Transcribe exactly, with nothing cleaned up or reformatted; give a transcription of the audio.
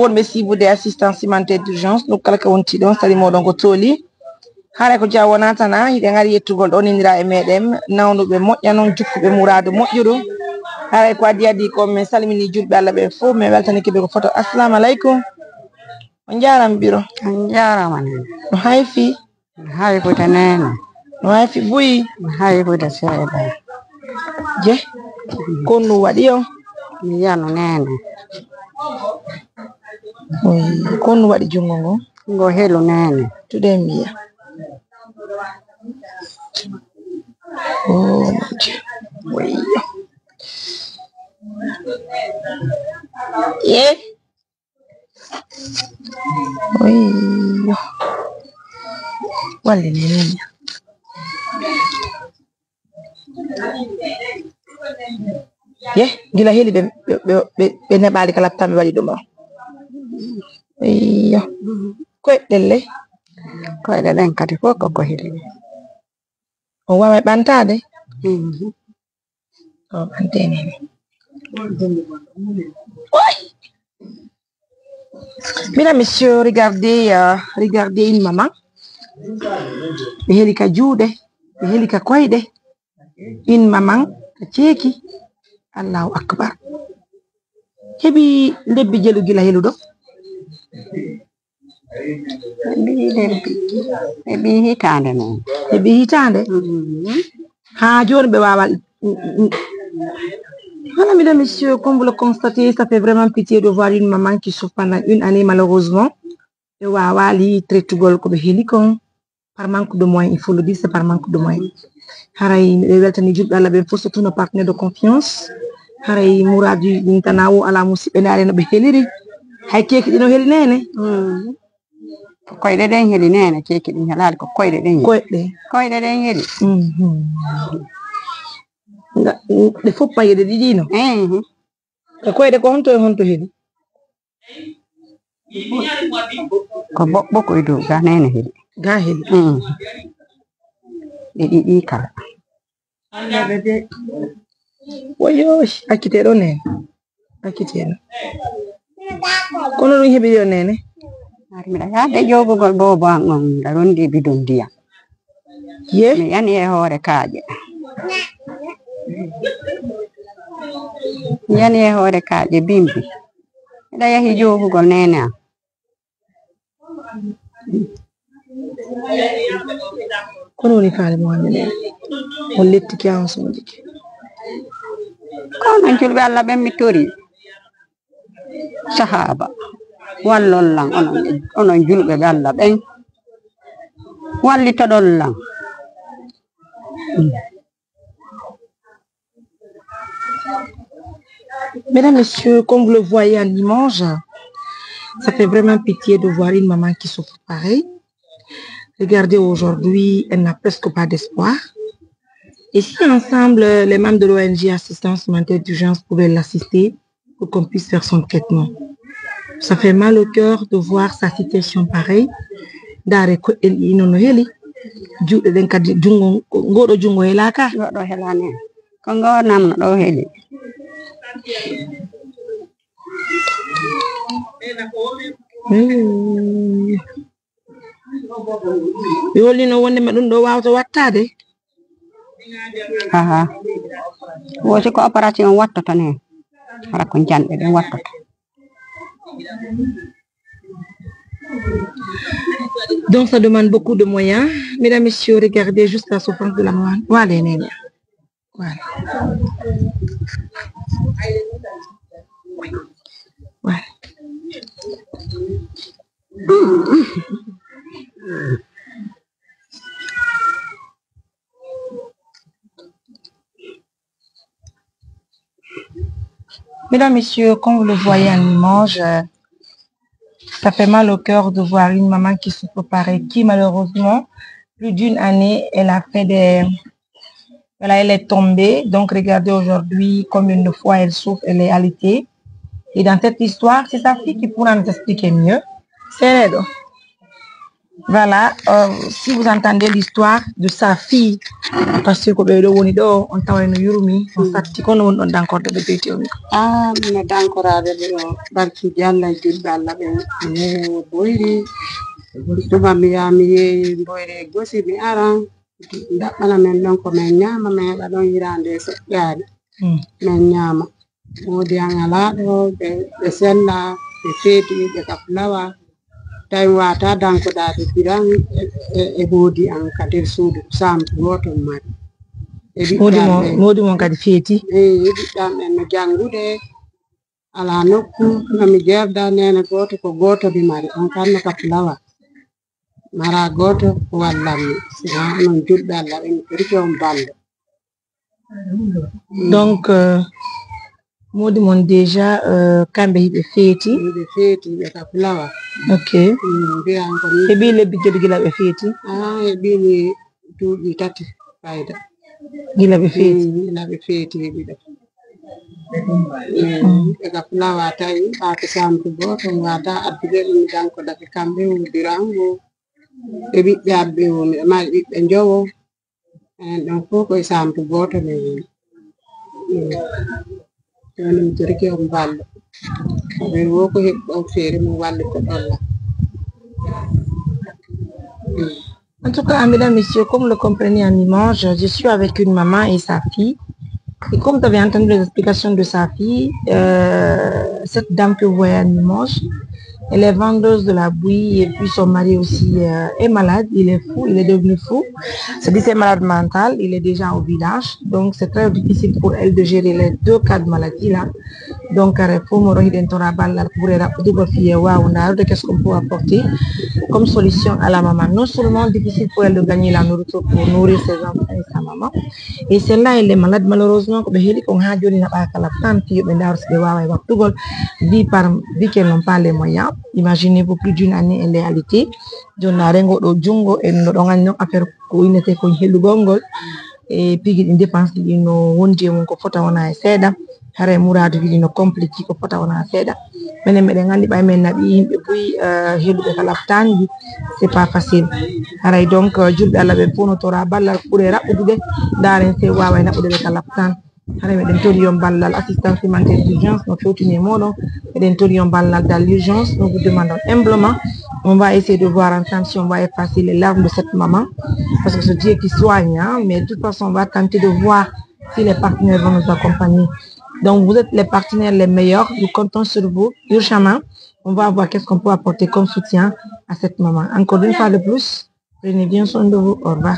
Wonɓe siibude assistance humanitaire d'urgence, nokku kala ka wonti ɗon, sali mooɗon ko tooli. Haray ko jam wonaa tan, hiɗen ari yettugol ɗon, innira e meɗen, nawnuɓe moƴƴa non, jukkuɓe muraadu moƴƴuɗo. Haray ko adii adii ko, men salmini julɓe Allah ɓen fof, men weltanike ɓe ko foto. Assalamu aleykum. On njaaraama biro. On njaaraama nen. No hayfi? Hayfude neene. No hayfi buy? Hayfude seeɗa. Je, ko honɗun waɗi on? Mi yanu neene. Oy, ko honɗun waɗi junngo ngon? Ngo helu neene. Tuɗe mbiya. Oh, mon Dieu. Wayyo. Eh? Wayyo. Walle ni min. Ye, gila heli ɓe, ɓe, ɓe, ɓe, ɓe neɓaali kala tan ɓe waɗi ɗum o. Wayyo. Koyɗe le. Koyɗe ɗen kadi fof ko ko heli. O waaway ɓantaade. Mhm. Oh, antenne. Oy! Mesdames, messieurs, regardez, euh, regardez une maman. Ɓe heli ka juuɗe, ɓe heli ka koyɗe. Une maman ka ceeki. Allahu akbar. Heɓi lebbi jelu gila heluɗo. Heɓi lebbi. Heɓi hitaande non. Heɓi hitaande? Mhm. Haa jooni ɓe waawaa. Voilà, mesdames, messieurs, comme vous le constatez, ça fait vraiment pitié de voir une maman qui souffre pendant une année, malheureusement. Ɓe waawaali traitugol ko ɓe heli kon par manque de moyens, il faut le dire, c'est par manque de moyens. Haray miɗo weltani julɓe Allah ɓen fof, surtout nos partenaires de confiance. Haray muraaduuji ɗin tan, o alaa musiɓɓe, ndaare no ɓe heliri. Hay keeki ɗin no heli neene. Mm. Ko koyɗe ɗen heli neene, keeki ɗin helaali, ko koyɗe ɗen heli. Koyɗe. Koyɗe ɗen heli. Mhm. Nga-, ɗe fof payeɗe ɗiɗi no? Mhm. Ko koyɗe ko honto e honto heli? Ko boɓɓo ko e dow, ga neene heli. Ga heli. Mhm. Ɗe ɗiɗi kala. Woyo, accitee ɗo neene. Accitee ɗo. Kono ɗum heɓi yo neene? Hari miɗa yaade joogugol boobo an on, miɗa rondi bidon ndiyam. Ye? Mi yani e hoore kaaƴe. Mi yani e hoore kaaƴe bimbi. Miɗa yahi joogugol neene am. Kono woni faale mo hannde nde on lettike, a on sonjike. Kono julɓe Allah ɓen mi tori. Sahaaba, wallon lan, onon, onon julɓe ɓe Allah ɓen. Wallitoɗon lan. Mesdames, Messieurs, comme vous le voyez en image, ça fait vraiment pitié de voir une maman qui souffre pareil. Regardez, aujourd'hui, elle n'a presque pas d'espoir. Et si ensemble, les membres de l'O N G Assistance Humanitaire d'Urgence pouvaient l'assister pour qu'on puisse faire son traitement. Ça fait mal au cœur de voir sa situation pareille. Ndaare koɗɗel ɗi no no heli. Juuɗe ɗen kadi, junngo, ngoɗo junngo helaaka. Ngoɗo helaani. Ko ngo namno ɗo heli. Hmm. Ɓe hollino wonde ma ɗum ɗo waawata wattaade. Aha. Wo si ko opération wattoto ne, hara ko janɗe ɗen wattoto. Donc, ça demande beaucoup de moyens. Mesdames, messieurs, regardez juste la souffrance de la maman. Voilà, nene. Voilà. Voilà. Mesdames, Messieurs, comme vous le voyez en image, euh, ça fait mal au cœur de voir une maman qui souffre pareil, qui malheureusement, plus d'une année, elle a fait des, voilà, elle est tombée. Donc, regardez aujourd'hui combien de fois elle souffre, elle est alitée. Et dans cette histoire, c'est sa fille qui pourra nous expliquer mieux. C'est Redo. Voilà, euh, si vous entendez l'histoire de sa fille, Parce que ko ɓee ɗoo woni ɗoo, on taway no yurmi, on satti, kono woni ɗon dankorde ɓe feeti on. Ah, mino dankoraade ɓe ɗoo, barki Alla e julɓe Alla ɓen. Ee, o boyri. Tuma mi yaha mi yeeyi mboyri e gosi, mi ara. Ndaɓɓana men ɗon ko men ñaama, men heɓa ɗon hiraande e seƴƴaade. Mm. Men ñaama. Moodi an alaa ɗoo, ɓe, ɓe sella, ɓe feeti, ɓe ka fulawa. Tawi mi waawataa dankodaade biran e, e, e moodi an ka nder suudu, saamtu gooto mi mari. E ɓiɓɓe Moodi an mon, ɓen. Moodi mon kadi feeti? Ee, e ɓiɓɓe an ɓen no janngude, alaa nokku, no mi jeerda neene gooto, ko gooto mi mari, on kan no ka fulawa. Mara gooto wallammi, sinaa onon julɓe Alla ɓen, mi torike on ballo. Donc, euh, moodi mon déjà, euh, kamɓe hiɓe feeti. Hiɓe feeti, ɓe ka fulawa. Ok. Mm, mbiyan ko ni. Heɓi lebbi joɗi gila ɓe feeti? Ah, heɓi ni duuɓi tati fayda. Gila ɓe feeti? Mm, gila ɓe feeti heɓi ɗo. Mm, ɓe ka fulawa tawi, ɓaake samtu gooto, mi wata addude ɗum mi dankodake kamɓe wondirango. Ɓe ɓiɓɓe abbe wo, miɗo mari ɓiɓɓe njowo. Enen ɗon fof koye saamtu gooto men woni. Mm. Jooni mi torike on ballo. Ɓen wo ko heɓi on feere mum walli ko ɗolla. Mm. En tout cas, mesdames, messieurs, comme vous le comprenez en image, je suis avec une maman et sa fille. Et comme vous avez entendu les explications de sa fille, euh, cette dame que vous voyez en image, elle est vendeuse de la bouillie et puis son mari aussi, euh, est malade, il est fou, il est devenu fou. C'est dit, c'est malade mental, il est déjà au village. Donc, c'est très difficile pour elle de gérer les deux cas de maladie-là. Donc, euh, pour moi, il y a un travail là, pour elle, pour faire, waouh, on a de qu'est-ce qu'on peut apporter comme solution à la maman. Non seulement difficile pour elle de gagner la nourriture pour nourrir ses enfants et sa maman, et celle-là, elle est malade, malheureusement, ko ɓe heli kon haa jooni naɓaaka laptan, fii yo ɓe ndaaru si ɓe waaway waɗtugol. Vie par, vie qu'elle n'ont pas les moyens. Imaginez-vous, plus d'une année, elle est alitée. Jooni, a rengo ɗo junngo, en no ɗon anndi non affaire ko innetee kon helugol ngol. E piiji ɗin dépense ɗi no wondi e mum ko fota wona e seeɗa. Haray muraaduuji ɗi no compliqué ko fota wona seeɗa. Menen meɗen anndi ɓay men naɓi yimɓe buy, eh, heɓuɓe ka laptaanji, c'est pas facile. Haray donc, eh, julɓe Alla ɓen fof no tora ballal ɓure raɓɓude ɓe, ndaaren si en waaway naɓude ɓe ka laptaan. Haray meɗen tori on ballal assistance humanitaire d'urgence no fewtini e mooɗon. Meɗen tori on ballal dans l'urgence. Nous vous demandons humblement, on va essayer de voir ensemble si on va effacer les larmes de cette maman. Parce que c'est Dieu qui soigne, hein, mais de toute façon, on va tenter de voir si les partenaires vont nous accompagner. Donc, vous êtes les partenaires les meilleurs. Nous comptons sur vous urgemment. On va voir qu'est-ce qu'on peut apporter comme soutien à cette maman. Encore une fois de plus, prenez bien soin de vous. Au revoir.